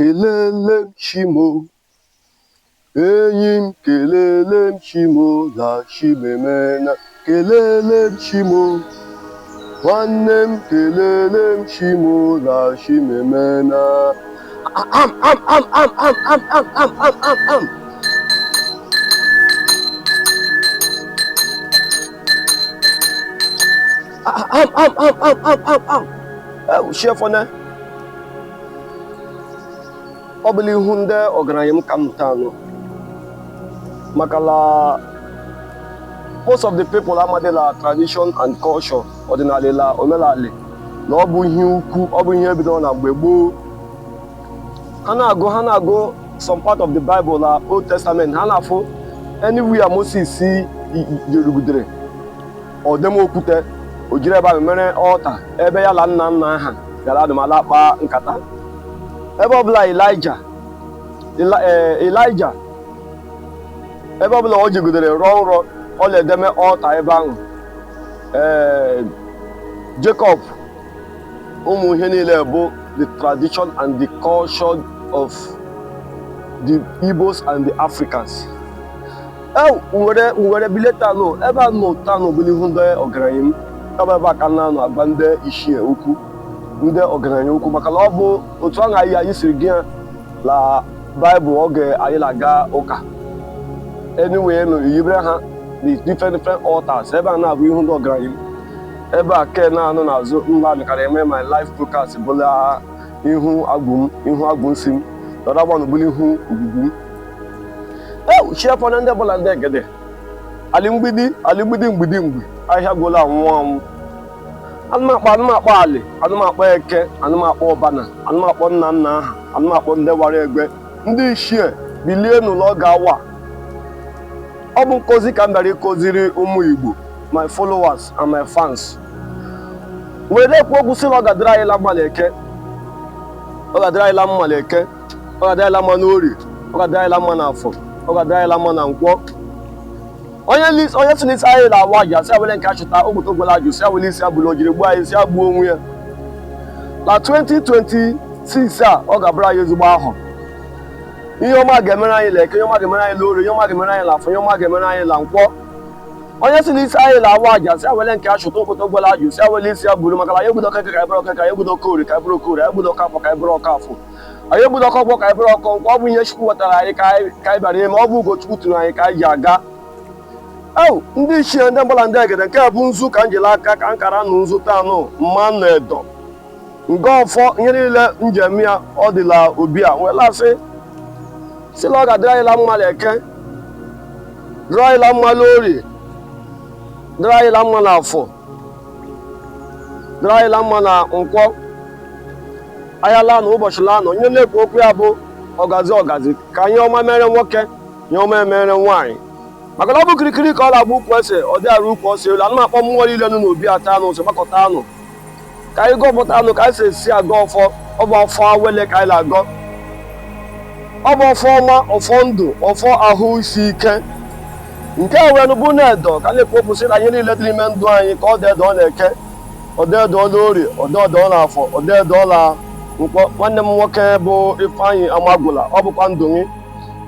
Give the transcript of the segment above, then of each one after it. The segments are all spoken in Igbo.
Kelele m Chi m o, enyi m kelele m Chi m o, na Chi m emena. Kelele m Chi m o, nwanne m kelele m Chi m o, na Chi m emena. Am am am am am am am am am am am. Am am am am am am am. Chiefone. Ọ bụla ihu ndị ọgaranya m ka m nta anụ maka la most of the people amadịla tradition and culture, ọdịnala la omenala, na ọ bụ ihe ukwu, ọ bụ ihe bidoro na mgbe gboo. Ha na-agụ some part of the Bible na Old Testament, ha na-afụ anywhere Moses jerugidere ọdemokwute, o jiri ebe ahụ mere altar, ebe ya la nna nna ha gara adụmala akpa nkata. Ebe ọbụla Elijah, ebe ọbụla o jigidere rọọ nrọ, ọ na-edeme altar ebe ahụ. Ee, Jacob, ụmụ ihe niile bụ the tradition and the culture of the Igbos and the Africans. E nwere bileta nụ ebe a nọ taa n'obele ihu ndị ọgaranya m, ebe a ka m na-anọ agba ndị ichie ukwu, ndị ọgaranya ukwu, maka na ọ bụ otu ahụ anyị siri gị ya la Baịbụl oge anyị na-aga ụka. Anyway, nụ yibere ha the different different altars ebe a na-abụ ihu ndị ọgaranya m. Ebe a ke na-anọ n'azụ mba nụkara eme my live broadcast bụla ihu agwụ m, ihu agwụ nsị m dọrọ gbanụ bụla ihu ogwugwu m. E chiefọna ndị ọbụla, ndị egede ali mgbidi, ali mgbidi, mgbidi mgbi ahịa gwụla anwụ anwụ. Anụmakpọ, anụmakpọ ali, anụmakpọ eke, anụmakpọ ọbana, anụmakpọ nna nna aha, anụmakpọ ndị wara egbe, ndị ichie, bilie n'ụlọ ga-awa. Ọ bụ nkụzi ka m bịara ịkụziri ụmụ Igbo, my followers and my fans. Were na-ekwu okwu sị na ọ ga-adịrị anyị la mma na eke, ọ ga-adịrị anyị la mma na eke, ọ ga-adịrị anyị la mma n'orie, ọ ga-adịrị anyị la mma n'afọ, ọ ga-adịrị anyị la mma na nkwọ. Onye si n'isi anyị na-awa aja, si awele nke achụta ogbute gwara ajụ, si awele isi abụla o jiri gbuo anyị, si agbuo onwe ya. Na 2026 a, ọ ga-abụrụ anyị ezigbo ahụ. Ihe ọma ga-emere anyị na eke, ihe ọma ga-emere anyị n'orie, ihe ọma ga-emere anyị n'afọ, ihe ọma ga-emere anyị na nkwọ. Onye si n'isi anyị na-awa aja, si awele nke achụta okwute gwara ajụ, si awele isi ya buru, maka na anyị egbudo ọka ka anyị bụrụ ọka, ka anyị egbudo oke orie ka anyị bụrụ oke orie, anyị egbudo ọka afọ ka anyị bụrụ ọka afọ, anyị egbudo ọka ọgbọ ka anyị bụrụ ọkọ nkwọ. Ọ bụ ihe Chukwu wetara anyị ka anyị bịara ime, ọ bụ ugo Chukwu tụrụ anyị ka anyị ji aga. Ew, ndị ichie, ndị mbala, ndị egede, nke a bụ nzu ka m jiri aka ka m kara nụ nzu taa nụ mma nọ edo nga ọfọ. Ihe niile njem ya ọ dịla obi a nwere asị sị na ọ ga-adịrị anyị la mma na eke, dịrị anyị la mma n'orie, dịrị anyị la mma na afọ, dịrị anyị la mma na nkwọ. Ahịa laa na ụbọchị laa na onye na-ekwu okwu ya bụ ọgazi ọgazi, ka ihe ọma mere nwoke, ihe ọma emere nwaanyị, maka na ọ bụ kirikiri ka ọ na-agba ukwu ose, ọ dị arụ ukwu ose elu. Anụ akpọ mmụọ niile nọ n'obi ata anụ ụzọ gbakọta anụ ka anyị gọpụta anụ ka anyị si esi agọ ọfọ. Ọ bụ ọfọ awele ka anyị na-agọ, ọ bụ ọfọ ọma, ọfọ ndụ, ọfọ ahụ isi ike. Nke a wee bụ na-edo ka na-ekwu okwu sị na ihe niile dị n'ime ndụ anyị ka ọ dị edo ọ na-eke, ọ dị edo n'orie, ọ dị edo n'afọ, ọ dị edo na nkwọ. Nwanne m nwoke bụ Ifeanyị Amagwụla, ọ bụkwa ndụ gị.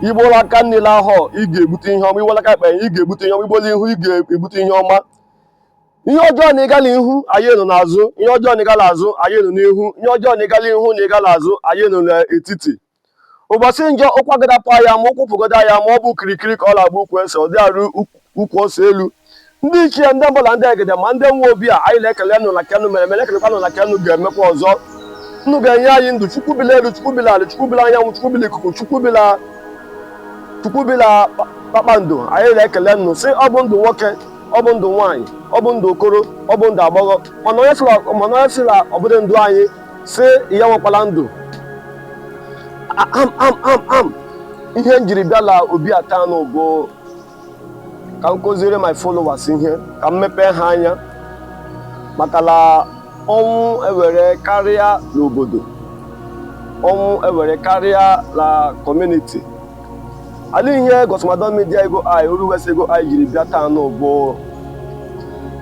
Igbola aka niile ahụ, ị ga-egbute ihe ọma. Iwela aka ekpe, ị ga-egbute ihe ọma. Igbola ihu, ị ga-egbute ihe ọma. Ihe ọjọọ na ịgala ihu, anyị nọ n'azụ. Ihe ọjọọ na ịgala azụ, anyị nọ n'ihu. Ihe ọjọọ na ịgala ihu na ịgala azụ, anyị nọ n'etiti. Ụbọchị njọ ụkwụ agadapụ ya ma ụkwụ pụgodo ya, ma ọ bụ kirikiri ka ọ na-agba ukwu ese, ọ dị arụ ukwu ose elu. Ndị ichie, ndị mbụla, ndị egede, ma ndị nwe obi a, anyị na-ekele nụ na kenụ mere mere, ekelekwa nụ na kenụ ga-emekwa ọzọ. Nnụ ga-enye anyị ndụ. Chukwu bila elu, Chukwu bila ala, Chukwu bila anyanwụ, Chukwu bila ikuku, Chukwu bila kpakpando, anyị na-ekele nnụ sị ọ bụ ndụ nwoke, ọ bụ ndụ nwaanyị, ọ bụ ndụ okoro, ọ bụ ndụ agbọghọ. Mana onye sịla ọ bụrụ ndụ anyị sị ya nwekwala ndụ. Am am am am. Ihe m jiri bịa la obi atanụ bụ ka m kụziere my followers ihe, ka m mepee ha anya, maka na ọnwụ ewere karịa n'obodo, ọnwụ ewere karịa na community. Ala ihe Gosmadon Media ego anyị oruwes ego anyị jiri bịa taa nụ bụ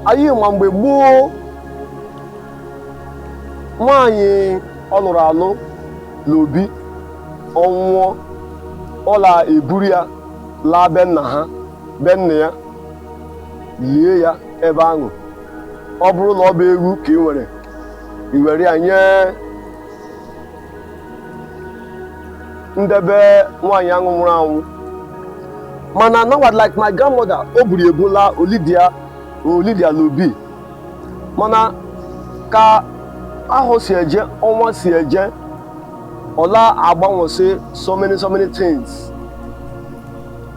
anyị ma mgbe gboo, nwaanyị ọ lụrụ alụ n'obi. Ọ nwụọ, ọ la-eburu ya laa be nna ha, be nna ya, lie ya ebe ahụ. Ọ bụrụ na ọ bụ ewu ka ị nwere, i were ya nye ndị be nwaanyị ahụ nwụrụ anwụ. Mana now, like my grandmother, o buru ebu laa, olidi ya l'obi. Mana ka ahọ si eje, ọnwa si eje, ọ la agbanwesị so many, so many things.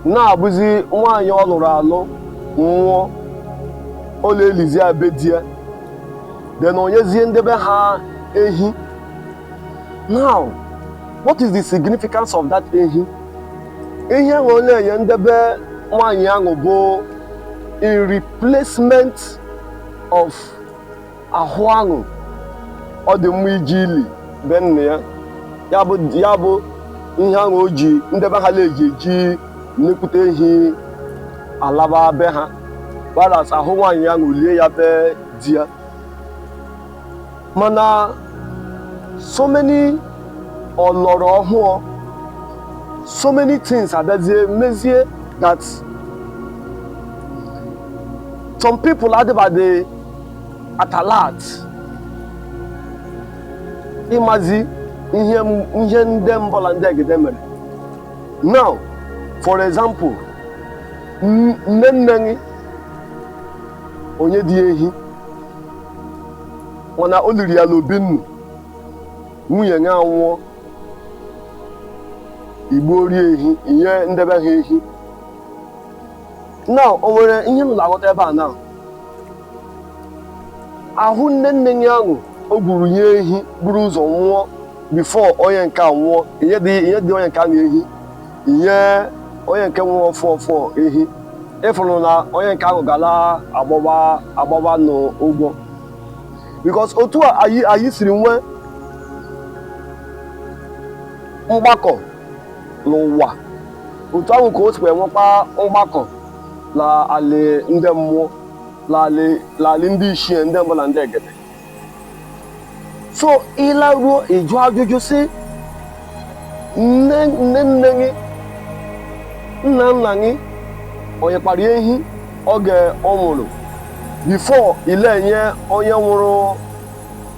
Na-abụzi nwaanyị ọ lụrụ alụ nwụọ, ọ na-elizi ya be di ya, then o nyezie ndị be ha ehi. Now, what is the significance of that ehi? Ehi ahụ ọ na-enye ndị be nwaanyị ahụ bụ in replacement of ahụ ahụ ọ dị mma iji ili be nna ya. Ya bụ ihe ahụ o ji ndị be ha na-eji eji nnekwute ehi alaba be ha, whereas ahụ nwaanyị ahụ, lie ya be di ya. Mana so many ọlọrọ ọhụụ, so many things abịazie mezie that some people adịbadị at alert ịmazi ihe ndị mbụ la ndị egede mere. Now, for example, nne nne gị onye dị ehi, mana o liri ya n'obi nnu, nwunye ya anwụọ, igbo rie ehi, nye ndebe ha ehi. Now, o nwere ihe m na-aghọta ebe a. Now, ahụ nne nne ya ahụ o gburu nye ehi buru ụzọ nwụọ before onye nke a nwụọ, ihe dị onye nke ahụ ehi, nye onye nke nwụrụ ọfụ ọfụ ehi. Ịfụrụ na onye nke ahụ gara agbaba agbaba n'ụgwọ, because otu a anyị siri nwee mgbakọ n'ụwa, otu ahụ ka o sikwa enwekwa mgbakọ na alị ndị mmụọ, n'alị ndị ichie, ndị mbụ na ndị egede. So ịlaruo, ịjụ ajụjụ sị nne nne nne gị, nna nna gị, onye kpara ehi oge ọ nwụrụ before ile enye onye nwụrụ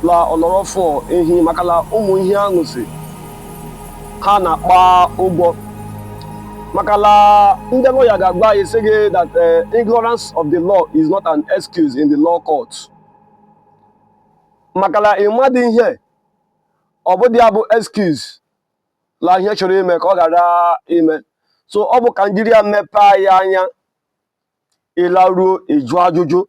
la ọlọrọfọ ehi, maka na ụmụ ihe ahụ si ha na-akpa ụgwọ. Maka na ndị lawyer ga-agwa anyị sị gị that ignorance of the law is not an excuse in the law court. Maka na ịmadị ihe ọ bụdị ya bụ excuse la ihe chọrọ ime ka ọ ghara ime. So ọ bụ ka njiri ya mepee anyị anya. Ịlaruo, ịjụ ajụjụ,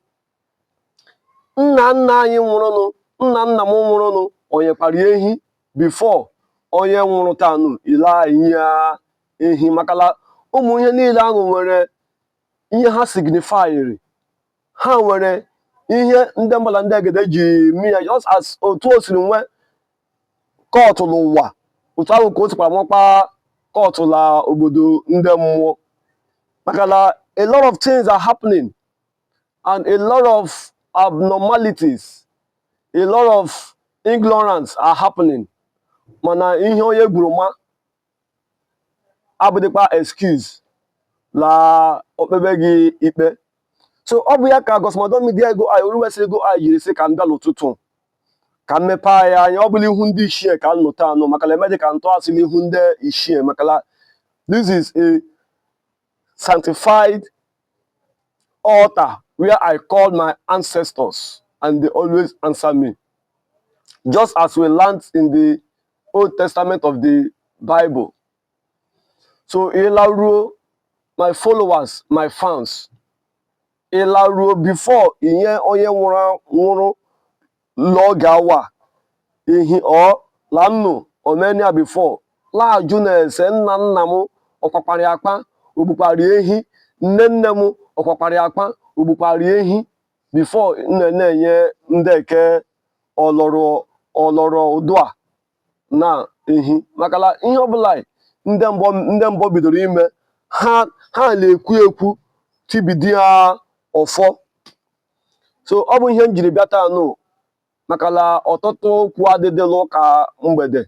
nna nna anyị nwụrụnụ, nna nna m nwụrụnụ, onye kpara ehi before onye nwụrụ tanụ ile anyị ya ehi? Maka na ụmụ ihe niile ahụ nwere ihe ha signifyiri, ha nwere ihe ndị mbala ndị egede ji mee ya. Just as otu o siri nwee court n'ụwa, otu ahụ ka o sikwara nwekwa court na obodo ndị mmụọ. Maka na a lot of things are happening and a lot of abnormalities, a lot of ignorance are happening. Mana ihe onye gburu ma abụdịkwa excuse la okpebe gị ikpe. So ọ bụ ya ka Gosmodon Media ego anyị oruwesị ego anyị jiri sị ka m bịa n'ụtụtụ ka m mepee anyị anya. Ọ bụla ihu ndị ichie ka m nụta anụ, maka na eme dị ka ntụ asịla ihu ndị ichie, maka na this is a sanctified altar where I call my ancestors and they always answer me, just as we learned in the Old Testament of the Bible. So ịlaruo, my followers, my fans, ịlaruo, before inye onye nwụrụ nwụrụ n'oge awa ehi ọ la nnu omenia, before laajụ na-ese nna nna m ọkwakwara akpa ogbukwara ehi, nne nne m ọkwakwara akpa ogbukwara ehi, before nne na-enye ndị eke ọlọrọ ọlọrọ ụdụ a na ehi. Maka na ihe ọbụla ndị mbọ bidoro ime, ha na-ekwu ekwu tibidi ya ọfọ. So ọ bụ ihe m jiri bịa taa nụ, maka na ọtụtụ okwu adịdịla ụka mgbede.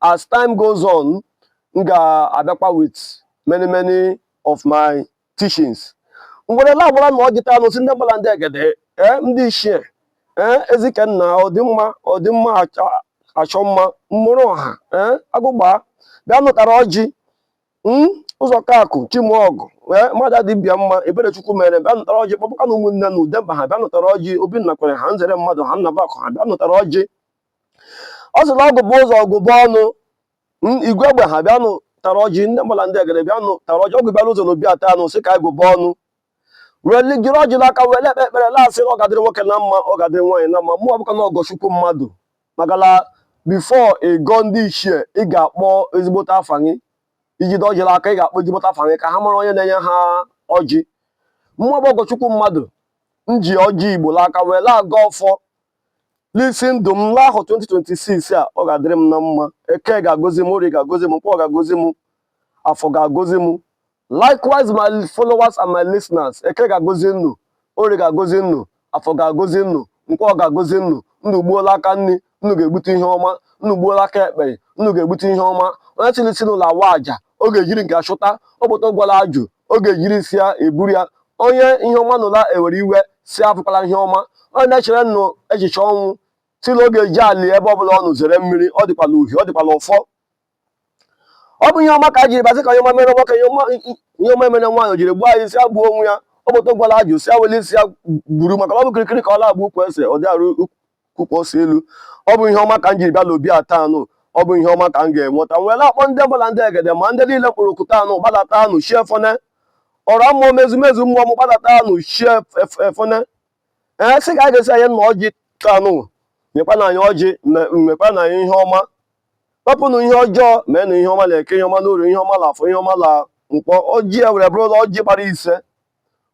As time goes on, M ga-abịakwa with many many of my teachings. Ngwere agbara na ọjị taa n'osi ndị gbara ndị egede, ee, ndị ichie, ee, ezikenna ọdịmma ọdịmma achọ mma mmụrụ ọha, ee, agụgba bịa nụtara ọjị, ụzọ kakụ chimọgụ, ee, mmadụ adịbịa mma eberechukwu mere bịa nụtara ọjị, kpọpụka na ụmụnne na udemba ha bịa nụtara ọjị, obi nnakwere ha nzere mmadụ ha nnabakụ ha bịa nụtara ọjị. Ọ sị na ọgụ bụ ụzọ ọgụ bụ ọnụ, igwe egbe ha bịa nụtara ọjị, ndị gbara ndị egede bịa nụtara ọjị, ọgụ bịara ụzọ na obi ata anụ sị ka anyị gụba ọnụ were jiri ọjị n'aka were ekpe ekpere laasị na ọ ga-adịrị nwoke na mma, ọ ga-adịrị nwaanyị na mma. Mụ ọbụka na ọgọchukwu mmadụ makala before ịgọ ndị ichie, ị ga-akpọ ezigbote afa gị. Ijide ọjị n'aka, ị ga-akpọ ezigbote afa gị ka ha mara onye na-enye ha ọjị. Mmụọ bụ ọgọchukwu mmadụ m ji ọjị Igbo n'aka wee na-agọ ọfọ n'isi ndụ m n'ahọ 2026 a. Ọ ga-adịrị m na mma. Eke ga-agọzi m, Orie ga-agọzi m, Nkwọ ga-agọzi m, Afọ ga-agọzi m. Likewise, my followers and my listeners, Eke ga-agọzi nnu, Orie ga-agọzi nnu, Afọ ga-agọzi nnu, Nkwọ ga-agọzi nnu. Nnu gbuola aka nri, nnu ga-egbute ihe ọma. Nnu gbuola aka ekpe, nnu ga-egbute ihe ọma. Onye chiri si n'ụlọ awa aja, ọ ga-ejiri nke achụta ọkpụta gwara ajụ, ọ ga-ejiri isi ya eburu ya. Onye ihe ọma nụla ewere iwe si afụkwala ihe ọma. Onye na-echere nnụ echiche ọnwụ si na ọ ga-eji ali ebe ọbụla ọ nụ zere mmiri. Ọ dịkwala uhie, ọ dịkwala ụfọ. Ọ bụ ihe ọma ka a jiri basị ka onye ọma mere nwoke, ihe ọma mere nwaanyị, o jiri gbuo anyị si agbuo onwe ya. Ọkpụta gwara ajụ si awele isi ya gburu, maka na ọ bụ kirikiri ka ọ na-agba ukwu ese, ọ dị arụ ukwu ose elu. Ọ bụ ihe ọma ka m jiri bịa n'obi ata anụ. Ọ bụ ihe ọma ka m ga-enweta. Nwere akpọ ndị ọbụla, ndị egede ma ndị niile kpụrụ okwute anụ, gbadata anụ shie efone ọra mmụọ mezumezu mmụọ m, gbadata anụ shie efone. Ee, sị ka a ga-esi anyị nna ọjị taa anụ, nyekwa na anyị ọjị, mekwa na anyị ihe ọma, wepụnụ ihe ọjọọ, meenụ ihe ọma na Eke, ihe ọma n'Orie, ihe ọma na Afọ, ihe ọma na Nkwọ. Ọjị e were bụrụ ọjị gbara 5.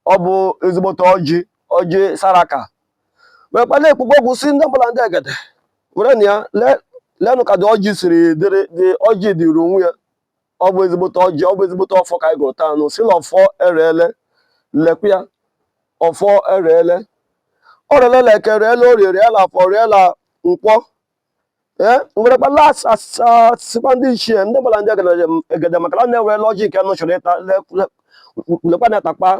Ọ bụ ezigbote ọjị, ọjị saraka. Wekwa na-ekwukwa okwu si ndị ọbụla, ndị egede, were na ya leenụ ka dị ọjị siri dịrị dị. Ọjị dịrị onwe ya. Ọ bụ ezigbote ọjị, ọ bụ ezigbote ọfọ ka anyị gụrụ taa nụ. Si na ọfọ ereele, lekwa ya, ọfọ ereele, ọ reele Eke, reele Orie, reele Afọ, reele Nkwọ. Ee, werekwa asịkwa ndị ichie, ndị ọbụla, ndị egede, maka na na-ewerela ọjị nke nụ chọrọ ịta, lekwa na-atakpa,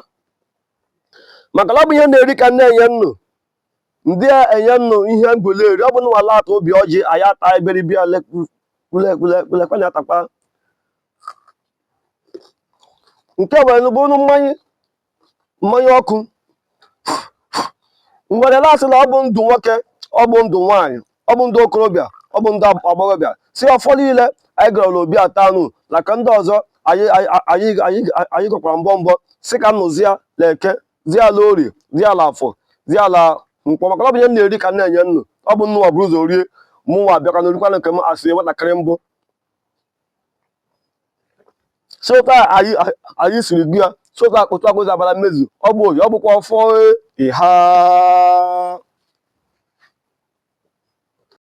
maka na ọ bụ ihe na-eri ka na-enye nnu ndị a enye nnu ihe ngwuleri. Ọ bụ na nwala ata obi ọjị anyị ata iberibe ya, lekwa na-atakpa nke were bụrụ mmanya mmanya ọkụ. Ngwere asị na ọ bụ ndụ nwoke, ọ bụ ndụ nwaanyị, ọ bụ ndụ okorobịa, ọ bụ ndụ agbọghọbịa. Si ọfọ niile anyị gara n'obi ata anụ na ka ndị ọzọ anyị gọkwara mbọ mbọ, si ka nnụ zia la Eke, zia ala Orie, zia ala Afọ, zia ala Nkwọ, maka na ọ bụ ihe m na-eri ka m na-enye nnu. Ọ bụ nnụnwa buru ụzọ rie, mụnwa abịakwa n'orikwa nke m asị nwatakịrị mbụ. Si otu a anyị siri gụ ya, si otu a otu akwụzi abala mmezu. Ọ bụ oyi, ọ bụkwa ọfọ. Ịha.